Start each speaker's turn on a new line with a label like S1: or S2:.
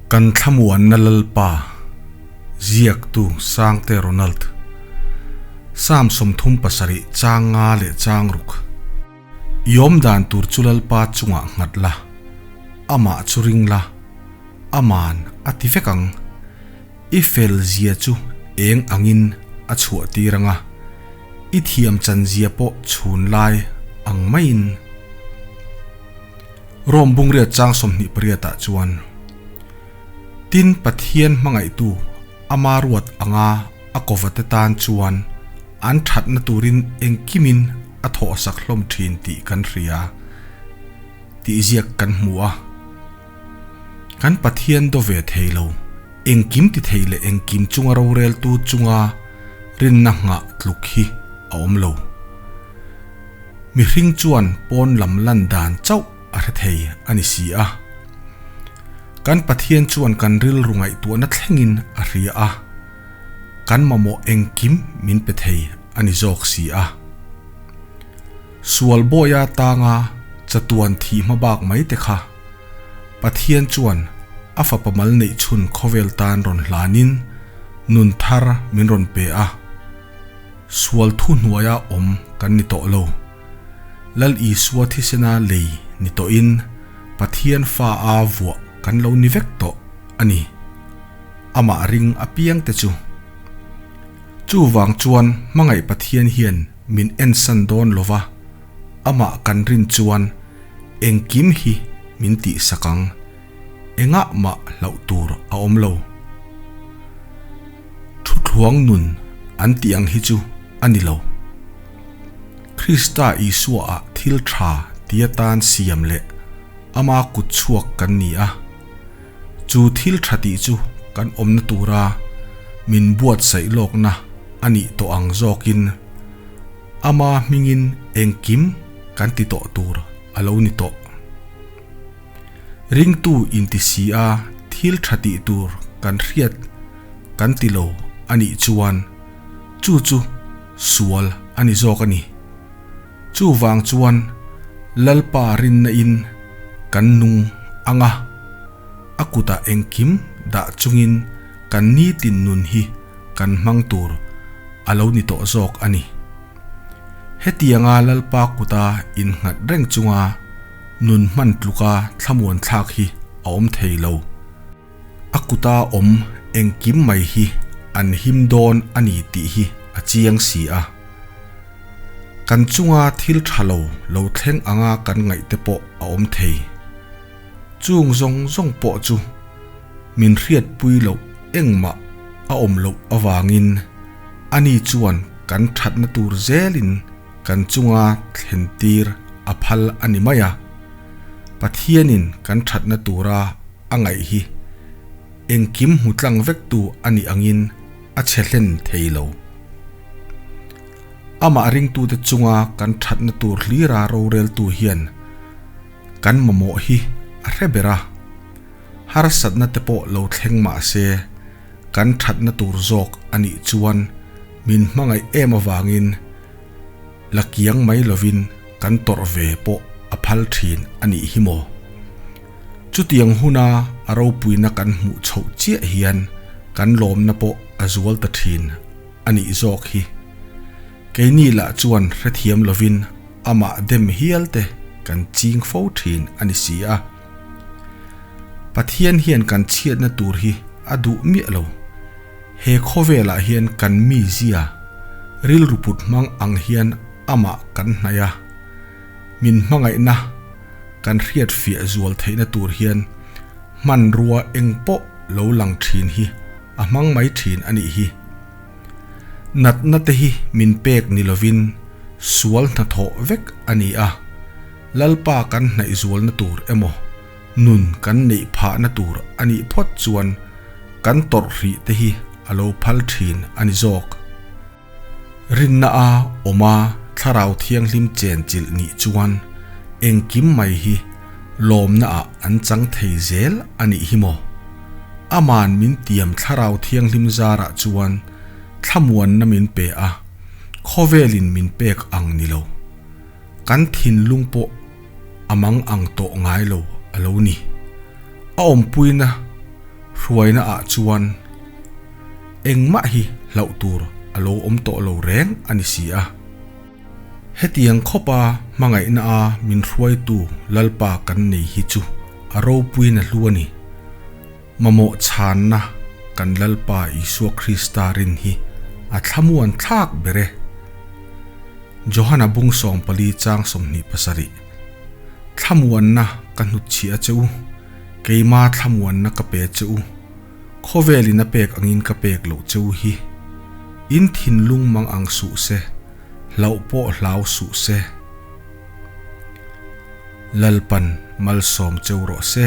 S1: Kan thlamuanna Lalpa, ziaktu Sangte Ronald, Psalm 37 chang nga leh chang ruk. I awm dan tur chu Lalpa chungah nghat la, amah chu ring la, aman a ti vek ang. I fel zia chu eng angin a chhuah tir ang a, i thiam chan zia pawh chhun lai ang maiin. Rome bungriat chang 28 ah chuan, Tin, Pathian hmangaihtu ama ruat anga a kawvate tan chuan an thatna turin engkimin a thawhsak hlawm thin tih kan hria tih ziak kan hmu a. Kan Pathian do ve thei lo, engkim ti thei leh engkim chunga roreltu chunga rinna nghah tluk hi a awm lo. Mihring chuan pawn lam lan dan chauh a hre thei a ni si a. Kan Pathian chuan kan rilru ngaihtuahna thlengin a hria a, kan mamawh engkim min pe thei a ni zawk si a. Sual bawia tanga chatuan thih hma bak mai te kha Pathian chuan a fapa mal neih chhun khawvel tan rawn hlanin nun thar min rawn pe a. Sual thu hnuaia awm kan ni tawh lo. Lal Isua thisena lei ni tawhin Pathian fa a vuah kan lo ni vek tawh a ni. Amah ring apiang te chu. Chuvang chuan hmangaih Pathian hian min ensan dawn lova, amah kan rin chuan engkim hi min tihsak ang. Engah mah hlauh tur a awm lo. Thuthluang nun an tih ang hi chu a ni lo. Krista Isua ah thil tha ti atan siam leh ama kut chhuak kan ni a. Chu thil tha tih chu kan awmna tura min buatsaih lawkna a nih tawh ang zawkin ama hmingin engkim kan ti tawh tur a lo ni tawh. Ringtu inti si a thil tha tih tur kan hriat kan ti lo a nih chuan chu chu sual a ni zawk a ni. Chuvang chuan Lalpa rinna in kan nung ang a, a kutah engkim dah chungin kan nitin nun hi kan hmang tur a lo ni tawh zawk a ni. Hetianga Lalpa kuta innghat reng chunga Nun hman tluka thlamuan thlak hi a awm thei lo. A kuta awm engkim mai hi an him dawn a ni tih hi a chiang si a. Kan chunga thil tha lo lo thleng anga kan ngaih te pawh a awm thei. Chung zawng zawng pawh chu min hriatpui loh engmah a awm loh avangin ani chuan kan thatna tur zelin kan chunga thlentir a phal a ni mai a, Pathianin kan thatna tura a ngaih hi engkim hmu tlang vektu a nih angin a chhe hlen thei lo. Amah ringtute chunga kan thatna tur hlira roreltu hian kan mamawh hi a hre ber a, harsatna te pawh lo thleng mah se kan thatna tur zawk a nih chuan min hmangaih em avangin la kiang mai lovin kan tawrh ve pawh a phal thin a nih hi maw? Chutiang huna a ropuina kan hmuh chhoh chiah hian kan lawmna pawh a zual ta thin a nih zawk hi. Keini lah chuan hrethiam lovin amah dem hial te kan ching fo thin a ni si a. Pathian hian kan chhiatna tur hi a duh miah lo. He khawvelah hian kan mizia, rilru put hmang ang hian amah kan hnaih a, min hmangaihna kan hriat fiah zual theihna tur hian hmanrua eng pawh lo lang thin hi a hmang mai thin a nih hi. Natna te hi min pek ni lovin sual hnathawh vek a ni a, Lalpa kan hnaih zualna tur emaw, nun kan neih phahna tur a nih phawt chuan kan tawrh hrih te hi a lo phal thin a ni zawk. Rinna a awm a thlarau thianghlim chen chilh nih chuan engkim mai hi lawmna ah an chang thei zel a nih hi maw? Aman min tiam thlarau thianghlim zarah chuan thlamuanna min pe a, khawvelin min pek ang ni lo. Kan thinlung pawh a mang ang tawh ngai lo a lo ni. A awmpuina Hruaina ah chuan engmah hi hlauh tur a lo awm tawh lo reng a ni si a. Hetiang khawpa hmangaihna a min hruaitu Lalpa kan nei hi chu a ropuina hlu a ni. Mamawh chhanna kan Lalpa Isua Krista rin hi a thlamuan thlak ber e. Johana bung 14 chang 27 Thlamuanna ka hnutchhiah a che u, keima thlamuanna ka pe che u, khawvelin a pek angin ka pek loh che u hi. In thinlung mang ang suh se, hlauh pawh hlau suh se. Lalpan malsawm cheu rawh se.